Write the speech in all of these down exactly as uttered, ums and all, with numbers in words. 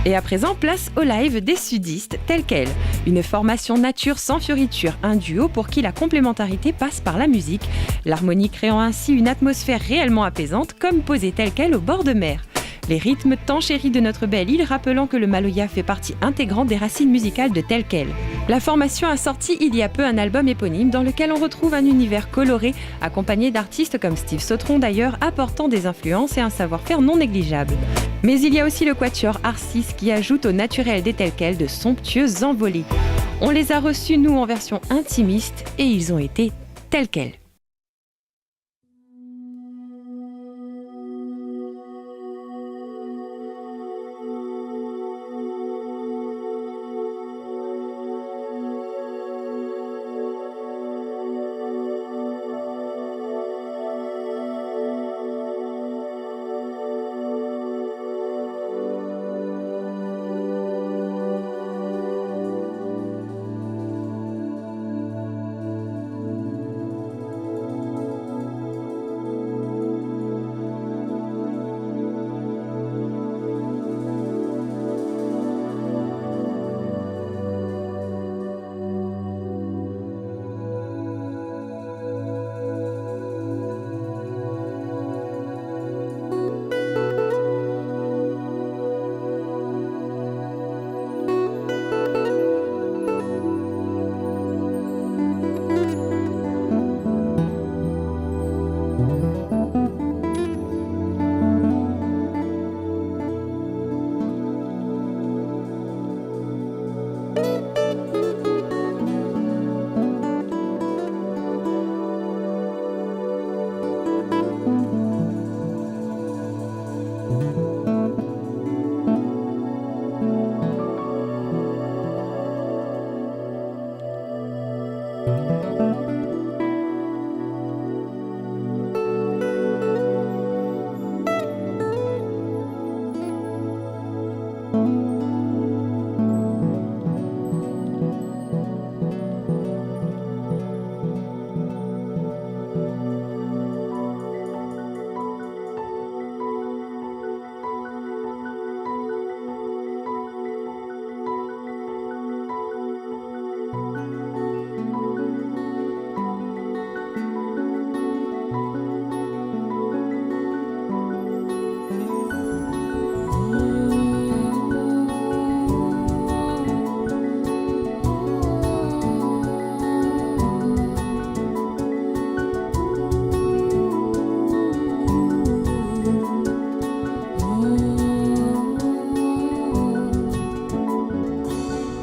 Et à présent, place au live des sudistes, Tel Quel. Une formation nature sans fioriture, un duo pour qui la complémentarité passe par la musique, l'harmonie créant ainsi une atmosphère réellement apaisante, comme posée telle quelle au bord de mer. Les rythmes tant chéris de notre belle île, rappelant que le maloya fait partie intégrante des racines musicales de Tel Quel. La formation a sorti il y a peu un album éponyme dans lequel on retrouve un univers coloré, accompagné d'artistes comme Steve Sautron d'ailleurs, apportant des influences et un savoir-faire non négligeable. Mais il y a aussi le quatuor Arcis qui ajoute au naturel des Tel Quel de somptueuses envolées. On les a reçus, nous, en version intimiste, et ils ont été tels quels.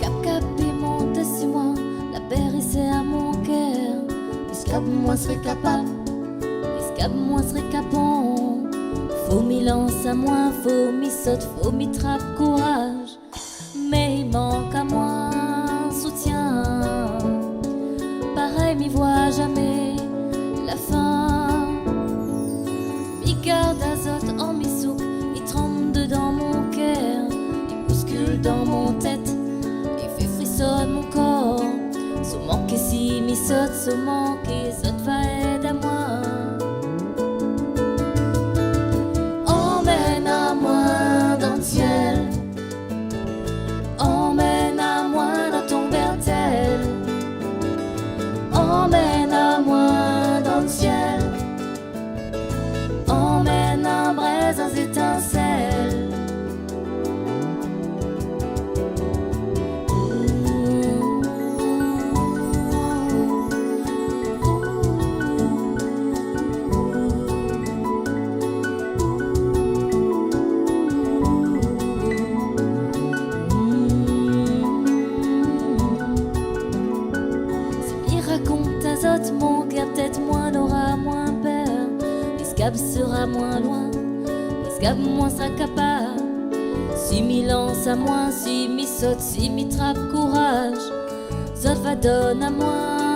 Kap kap i mont si moin, la pèr i sèr mon kèr. Eskab moin sré kapab, eskab moin sré kapab. Fo mi lans amoin, fo mi sot, fo mi trap kouraj. Mé i mank amoin soutien. Parèy mi voi zamé la fin. Mi gard azot an mi souk, i tranm dedan mon kèr, i bouskil dan mon tèt, i fé frisonn mon kor. Soman ke si mi sot, soman ke zot va èd amoin. Anmenn amoin dan sièl, anmenn amoin dan ton bèrtèl, anmenn amoin dan sièl. Anmenn in brèz, in zétinsèl. Si mi rakont azot mon kèr, pétèt moin nora moin pèr. Eskab sra moin loin, eskab moin sra kapab. Si mi lans amoin, si mi sot, si mi trap kouraj, zot va donn amoin